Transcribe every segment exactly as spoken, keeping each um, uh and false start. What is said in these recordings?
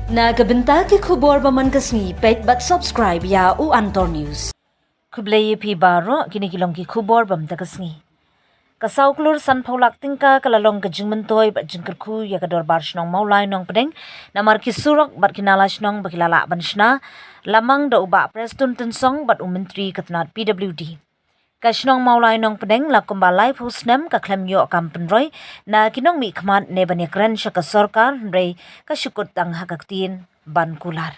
Na ka bynta ki khubor ba man ka sngi, peit bad subscribe ïa u Antor News. Khublei ïa phi baroh, kine ki long ki khubor ba man ka sngi. Ka saw klur sanphew lak tyngka ka la long ka jingmyntoi bad jingkyrkhu ïa ka Dorbar Shnong Mawlai Nongpdeng, namar ki surok bad ki nala shnong ba ki la lah ban shna lamang da u Bah Prestone Tynsong bad u Myntri ka tnat P W D. Ka shnong Mawlai Nongpdeng la kumba laiphew snem ka khlem ïoh kam pynroi na ki nongmihkhmat ne ban ïakren sha ka sorkar, hynrei ka shu kut tang ha ka ktien ban kular.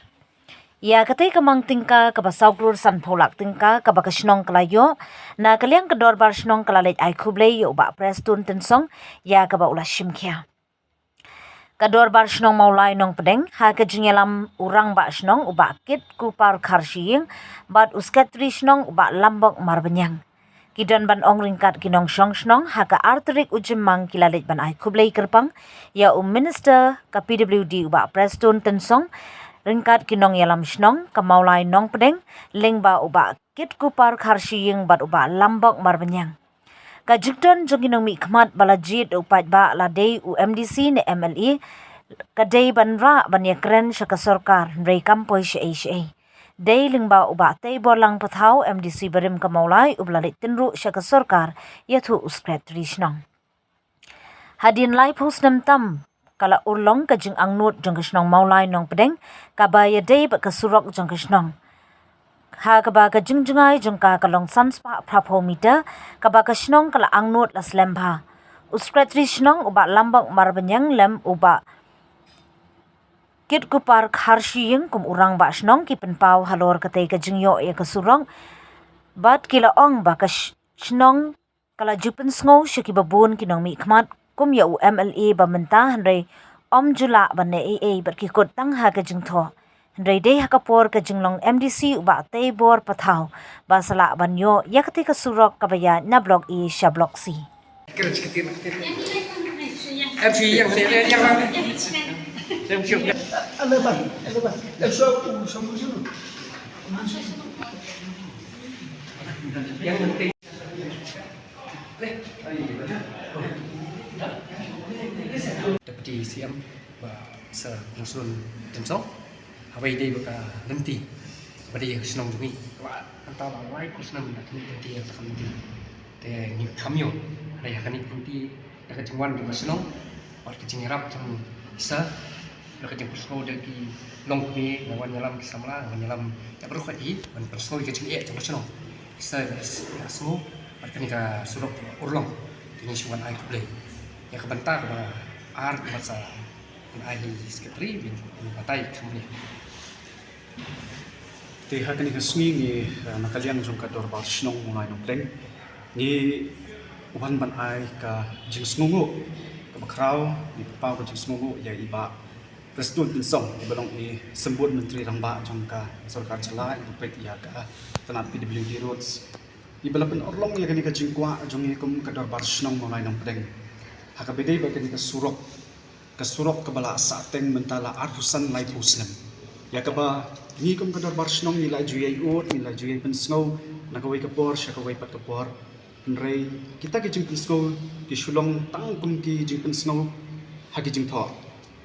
Ïa katei ka mang tyngka kaba saw klur sanphew lak tyngka kaba ka shnong ka la ïoh, na ka liang ka Dorbar Shnong ka la leit ai khublei ïa u Bah Prestone Tynsong ïa kaba u la shim khia. Ka Dorbar Shnong Mawlai Nongpdeng, ha ka jingïalam u Rangbah Shnong u Bah Kitkupar Kharshiing bad u Sekretari Shnong u Bah Lambok Marbaniang. Ki don ban ong ryngkat ki nongshong shnong, ha ka ar tarik u Jymmang ki la leit ban ai khublei kyrpang ïa u Minister ka P W D u Bah Prestone Tynsong, ryngkat ki nongïalam shnong ka Mawlai Nongpdeng, lyngba u Bah Kitkupar Kharshiing bad u Bah Lambok Marbaniang. Ka jingdon jong ki nongmihkhmat ba la jied u paidbah, la dei u M D C ne M L A, ka dei ban rah ban ïakren sha ka sorkar, hynrei kam poi shaei shaei. Dei lyngba u Bah Teiborlang Pathaw, M D C barim ka Mawlai, uba la leit tynruh sha ka sorkar ïathuh u Sekretari Shnong. Hadien laiphew snem tam ka la urlong ka jingangnud jong ka shnong Mawlai Nongpdeng, kaba ïadei bad ka surok jong ka shnong, ha kaba ka jingjngai jong ka ka long san spah phraphew meter, kaba ka shnong ka la angnud la slem bha. U Sekretari Shnong u Bah Lambok Marbaniang lem u Bah Kitkupar Kharshiing kum u Rangbah Shnong ki pynpaw halor katei ka jingïoh ïa ka surok, bad ki la ong ba ka sh-, shnong ka la ju pynsngew sha kiba bun ki nongmihkhmat kum ïa u M L A ba mynta, hynrei ym ju lah ban leh ei ei bad ki kut tang ha ka jingthoh. Hynrei dei ha ka por ka jinglong M D C u Bah Teibor Pathaw ba sa lah ban ïoh ïa katei ka surok kaba ïaid na Block A sha Block C. Deputy C M, Bah Sir Prestone Tynsong, ha ba ïadei bad ka lynti ba dei ka shnong jong ngi, kaba mynta la laiphew snem da kane ka lynti, da ka lynti. Te ngi kham ïoh, hynrei ha kane ka lynti, da ka jingwan jong ka shnong bad ka jingïarap jong i Sir, da ka jingpynsngew da ki longkmie, nga wan ïalam ki samla, nga wan ïalam ïa baroh hi, ban pynsngew ïa ka jingeh jong ka shnong. I Sir i la sngew bad kane ka surok ka la urlong. Te ngi shu wan ai khublei. Ïa ka bynta kaba ar, kumba sa wan ai ha i Secretary, ban batai kumne. Te ha kane ka sngi ngi, eh, na ka liang jong ka Dorbar Shnong Mawlai Nongpdeng, ngi wan ban ai ka jingsngewnguh kaba khraw, ngi pynpaw ka jingsngewnguh ïa i Bah Prestone Tynsong, iba long i Symbud Myntri Rangbah jong ka Sorkar Jylla, iba peit ïa ka tnat P W D Roads, iba la pynurlong ïa kane ka jingkwah jong ngi kum ka Dorbar Shnong Mawlai Nongpdeng. Ha kaba ïadei bad kane ka surok, ka surok kaba la sahteng mynta la arphew san laiphew snem. Ïa kaba ngi kum ka Dorbar Shnong ngi la ju ïai ud, ngi la ju ïai pynsngew na kawei ka por sha kawei pat ka por. Hynrei kita ki jingpynsngew ki shu long tang kum ki jingpynsngew ha ki jingthoh,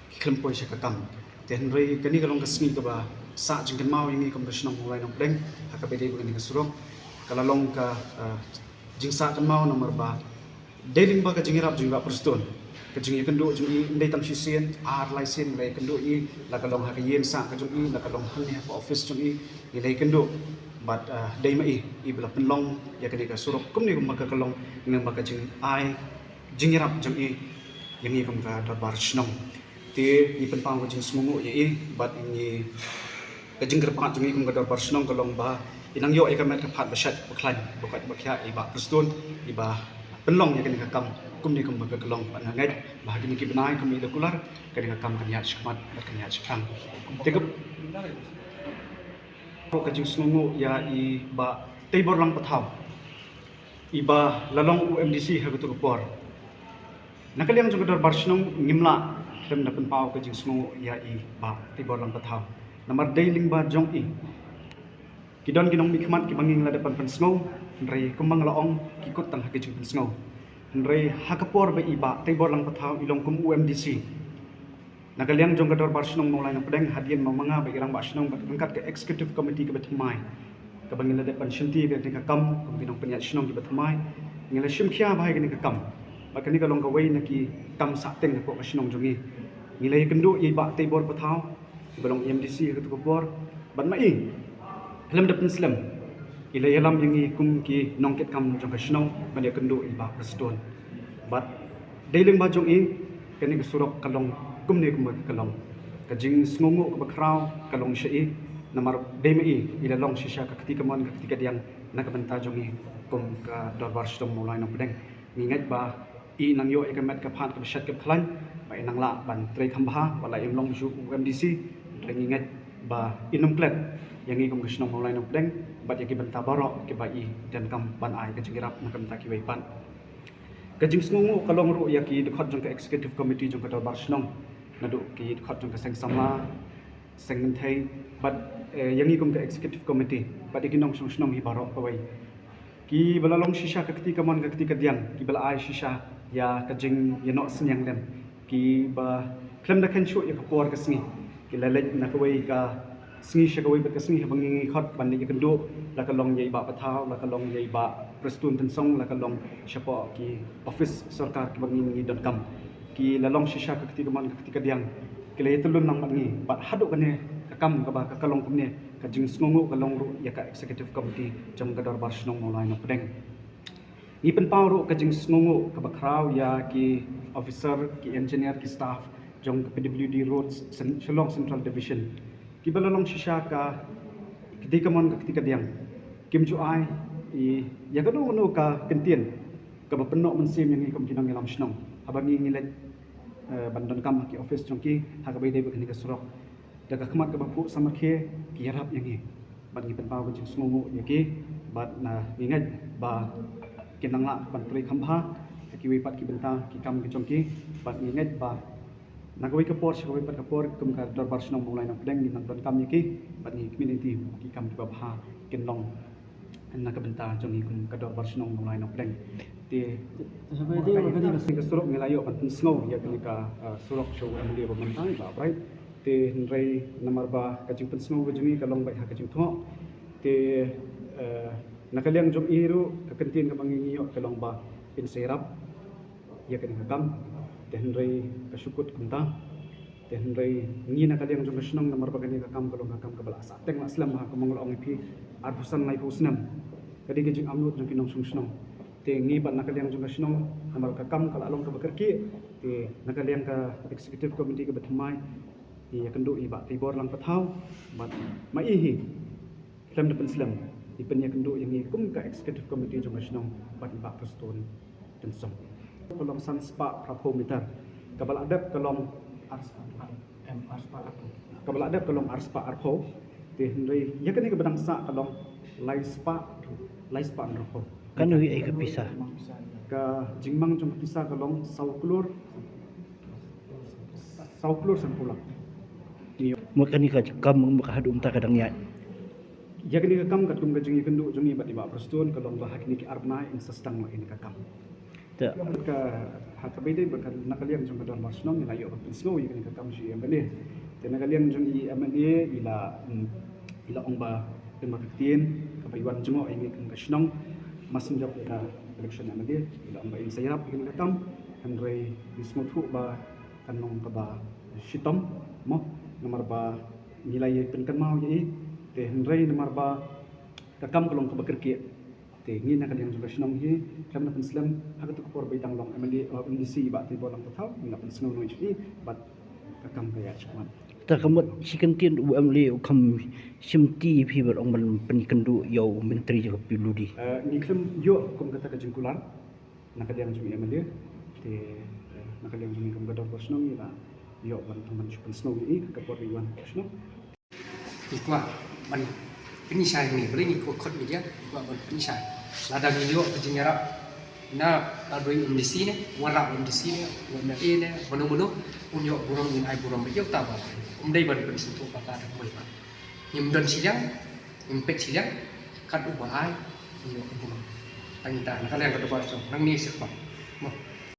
ki khlem poi sha ka kam. Te hynrei kane ka long ka sngi kaba sah jingkynmaw ïa ngi kum ka shnong Mawlai Nongpdeng ha kaba ïadei bad kane ka surok. Ka la long ka, eh, jingsah kynmaw namar ba dei lyngba ka jingïarap jong i Bah Prestone, ka jingïakynduh jong i, ym dei tang shisien, ar lai sien ngi la ïakynduh ïa i, la ka long ha ka ïing sah ka jong i, la ka long hangne ha ka office jong i, ngi la ïakynduh. Bad, ah, dei ma i, iba la pynlong ïa kane ka surok kumne kumba ka long, lyngba ka jingai jingïarap jong i ïa ngi kum ka Dorbar Shnong. Te ngi pynpaw ka jingsngewnguh ïa i, bad ngi, ka jingkyrpad jong ngi kum ka Dorbar Shnong ka long ba i nang ïoh ïa ka met ka phad ba shait ba khlaiñ, ba koit ba khiah ïa i Bah Prestone, iba pynlong ïa kane ka kam kumne kumba ka long. Bad nga ngeit ba ha kine ki bnai kumba i la kular, kane ka kam kan ïaid shakhmat bad kan ïaid shaphrang. Te ka, ka jingsngewnguh ïa i Bah Teibor Lang Pathaw, iba la long u M D C ha kato ka por. Na ka liang jong ka Dorbar Shnong ngim lah khlem da pynpaw ka jingsngewnguh ïa i Bah Teibor Lang Pathaw. Namar dei lyngba jong i ki don ki nongmihkhmat kiba ngi la dep ban pynsngew, hynrei kumba nga la ong, ki kut tang ha ka jingpynsngew. Hynrei ha ka por ba i Bah Teibor Lang Pathaw i long kum u M D C, Na ka liang jong ka Dorbar Shnong Mawlai Nongpdeng, hadien ma nga bad i Rangbah Shnong bad ryngkat ka Executive Committee kaba thymmai, kaba ngi la dep ban shimti ïa kane ka kam kum ki nongpynïaid shnong kiba thymmai, ngi la shim khia bha ïa kane ka kam. Bad kane ka long kawei na ki kam sahteng hapoh ka shnong jong ngi. Ngi la ïakynduh ïa i Bah Teibor Pathaw, iba long i M D C ha kato ka por, bad ma i, khlem da pynslem, i la ïalam ïa ngi kum ki nongkitkam jong ka shnong ban ïakynduh ïa i Bah Prestone. Bad dei lyngba jong i, kane ka surok ka long kumne kumba ka long. Ka jingsngewnguh kaba khraw ka long sha i, namar dei ma i, i la long shisha ka kti kamon ka kti kadiang na ka bynta jong i kum ka Dorbar Shnong Mawlai Nongpdeng. Ngi ngeit ba i nang ïoh ïa ka met ka phad kaba shet kaba khlaiñ, ba i nang lah ban trei kham bha, wat la im long shuh u M D C, hynrei ngi ngeit ba in ym klet ïa ngi kum ka shnong Mawlai Nongpdeng, bad ïa ki bynta baroh kiba i donkam ban ai ka jingïarap na ka bynta kiwei pat. Ka jingsngewnguh ka long ruh ïa ki dkhot jong ka Executive Committee jong ka Dorbar Shnong, naduh ki dkhot jong ka Seng Samla, Seng Kynthei, bad, eh, ïa ngi kum ka Executive Committee, bad ïa ki nongshong shnong hi baroh kawei. Kiba la long shisha ka kti kamon ka kti kadiang, kiba la ai shisha ïa ka jingïanoh synñiang lem, kiba khlem da kheiñ shuh ïa ka por ka sngi, ki la leit na kawei ka sngi sha kawei pat ka sngi haba ngi ngi khot ban leit ïakynduh, la ka long ïa i Bah Pathaw, la ka long ïa i Bah Prestone Tynsong, la ka long shapoh ki office sorkar kiba ngi ngi donkam. Ki la long shisha ka kti kamon ka kti kadiang, ki la ïatyllun lang bad ngi, bad haduh kane ka kam kaba ka, ka long kumne, ka jingsngewnguh ka long ruh ïa ka Executive Committee jong ka Dorbar Shnong Mawlai Nongpdeng. Ngi pynpaw ruh ka jingsngewnguh kaba khraw ïa ki officer, ki engineer, ki staff jong ka P W D Roads, Sen-, Shillong Central Division, kiba la long shisha ka kti kamon ka kti kadiang. Kim ju ai i, ïa kano kano ka kyntien kaba pynnoh mynsiem ïa ngi kum ki nongïalam shnong haba ngi ngi leit, eh, ban donkam ha ki office jong ki ha kaba ïadei bad kane ka surok. Da ka khmat kaba phuh samrkhie ki ïarap ïa ngi. Bad ngi pynpaw ka jingsngewnguh ïa ki, bad, ah, ngi ngeit ba kin nang lah ban trei kham bha ha kiwei pat ki bynta ki kam ki jong ki, bad ngi ngeit ba na kawei ka por sha kawei pat ka por kum ka Dorbar Shnong Mawlai Nongpdeng ngin nang donkam ïa ki, bad ngi khmih lynti ki kam kiba bha kin long na ka bynta jong ngi kum ka Dorbar Shnong Mawlai Nongpdeng. Te, te, te, te, te, ka surok ngi la ïoh ban pynsngew ïa kane ka, ah, surok sha u M L A ba mynta, i Bah Bright. Te hynrei namar ba ka jingpynsngew ka jong ngi ka long beit ha ka jingthoh. Te, eh, na ka liang jong i ruh ka kyntien kaba ngi ngi ïoh ka long ba phin sa ïarap ïa kane ka kam. Te hynrei ka shu kut kumta. Te hynrei ngi na ka liang jong ka shnong namar ba kane ka kam ka long ka kam kaba la sahteng la slem ha, kumba nga la ong ïa phi, arphew san laiphew snem. Ka dei ka jingangnud jong ki nongshong shnong. Te ngi bad na ka liang jong ka shnong namar ka kam ka la long kaba kyrkieh. Te na ka liang ka executive committee kaba thymmai, i ïakynduh i Bah Teibor Lang Pathaw, bad ma i hi khlem da pynslem, i pynïakynduh ïa ngi kum ka executive committee jong ka shnong bad i Bah Prestone Tynsong. Ka long san spah phraphew meter. Kaba la dep ka long ar spah, em, ar spah arphew. Kaba la dep ka long ar spah arphew. Te hynrei ïa kane kaba dang sah ka long lai spah, lai spah hynriewphew. Kano hi ai ka pisa? Ka jingmang jong ka pisa ka long saw klur, saw klur sanphew lak. Mut kane ka kam mut ka haduh mynta ka dang ïaid. Ïa kane ka kam katkum ka jingïakynduh jong ngi bad i Bah Prestone ka long ba ha kine ki ar bnai in sa sdang noh ïa kane ka kam. Te ka, ha kaba ïadei bad ka, na ka liang jong ka dorbar shnong ngi la ïoh ban pynsngew ïa kane ka kam sha i M L A. Te na ka liang jong i M L A i la, mm, i la ong ba kane ka ktien kaba i wan jngoh ïa ngi kum ka shnong, mas ym jop ïa ka election M L A, i la ong ba in sa ïarap ïa kane ka kam. Hynrei ngi sngewthuh ba kan long kaba shitom mo, namar ba ngi la ïa pynkynmaw ïa i. Te hynrei namar ba ka kam ka long kaba kyrkieh, te ngi na ka liang jong ka shnong hi khlem da pynslem ha katu ka por ba i dang long M L A, uh, M D C i Bah Teibor Lang Pathaw, ngi la pynsngew noh ïa i bad ka kam ka ïaid shakhmat. Te ka mut shi kyntien u M L A u kham shimti ïa phi ban ong ban pynkynduh ïa u myntri jong ka P W D? Eh, ngi khlem ïoh kum kata ka jingkular na ka liang jong i M L A. Te, eh, na ka liang jong ngi kum ka dorbar shnong ngi la ïoh ban, ban shu pynsngew ïa i ha ka por ba i wan ha ka shnong. Ngi kwah ban pynshai ngi, balei ngi kwah khot media, ngi kwah ban pynshai. Lada ngi ïoh ka jingïarap na, lada u M D C ne, u wanrah u M D C ne, u M L A ne, mano mano, un ïoh burom, ngin ai burom ba ïoh ta ba. Um dei ban pynsngewthuh ba ka da kumne ba. Ngim don shiliang, ngim peit shiliang, kat uba ai, un ïoh ka burom. Tang ita, na ka liang ka dorbar shnong, nangne sha khmat. Mo.